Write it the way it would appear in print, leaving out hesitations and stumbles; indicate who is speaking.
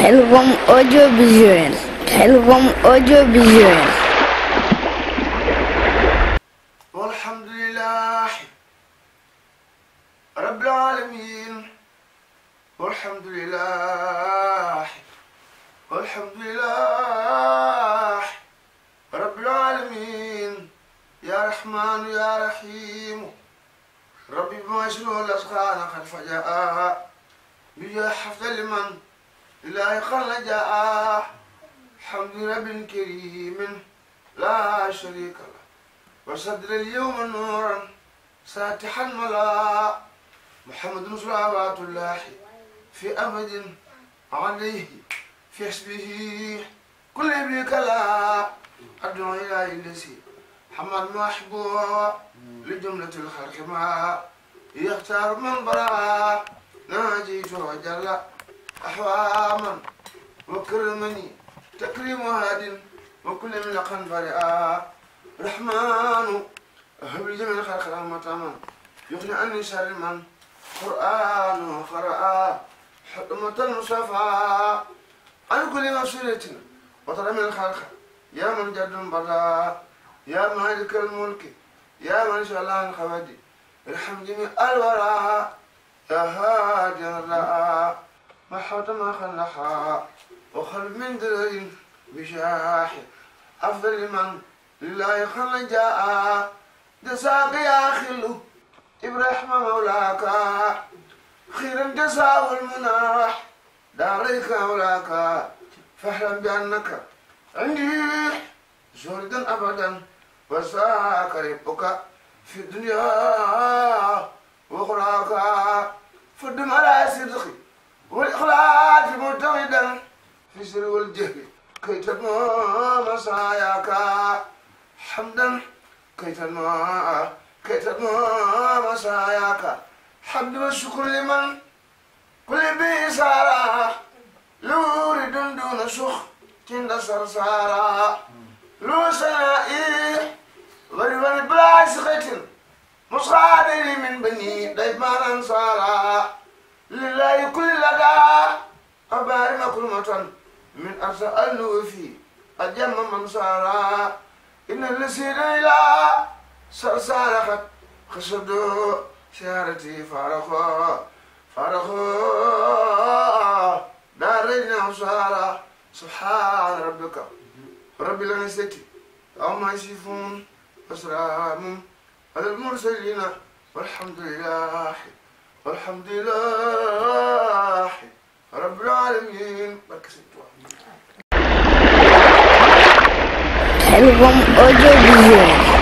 Speaker 1: Xelcom audiovisuel. Xelcom audiovisuel.
Speaker 2: walhamdulillah rabbil alamin. walhamdulillah rabbil alamin. ya rahman ya rahim. rabbi bima yashru al-asqana qad fajaa bi hafdal liman ilahi qala jaa. hamdu rabbil karimin la sharika lahu وصدر اليوم نورا ساتحا ملا. محمد صلوات الله في أبد عليه في حسبه كل بك لا. أدعو إلى الذي حمد محبوب لجملة الخلق ما يختار من برا. ناجيت وجل أحواما وكرمني تكريم هاد وكل من لقن برئا. رحمن هب لجميع الخلق رحمة من يغني عني شر من قرآن قرأ حكمة المصطفى عن كل مسؤولية وترى من الخلق. يا من جد بدا يا مالك الملك يا من شاء الله الخوادي. ارحم جميع الورى يا هادي الرأى ما حوت ما خلقها وخلق من درر بشاح أفضل من لله خل جاء. جزاك يا خلو إبراهيم مولاك خيرا جزاء المناح داريك مولاك. فاحلم بأنك عندي زهدا أبدا وساك ربك في الدنيا وأخراك. فدم على صدقي والإخلاص معتمدا في السر والجهل كي تنمو مساياك. حمدا كي تنمو مساياك. حمد والشكر لمن كل بيسارة لورد دون سخ تند سرسارة لو سنائي غريبا بلا سخط مصادر من بني ديمان انصارا. لله كل لدى أبارم كلمة من أرسل وفي أجم من صارا. إن الذين إلى سرسارة خسدوا شهرتي فارخوا دارنا صارا. سبحان ربك رب العزة عما يصفون وسلام على المرسلين والحمد لله رب العالمين.
Speaker 1: Xelcom audiovisuel.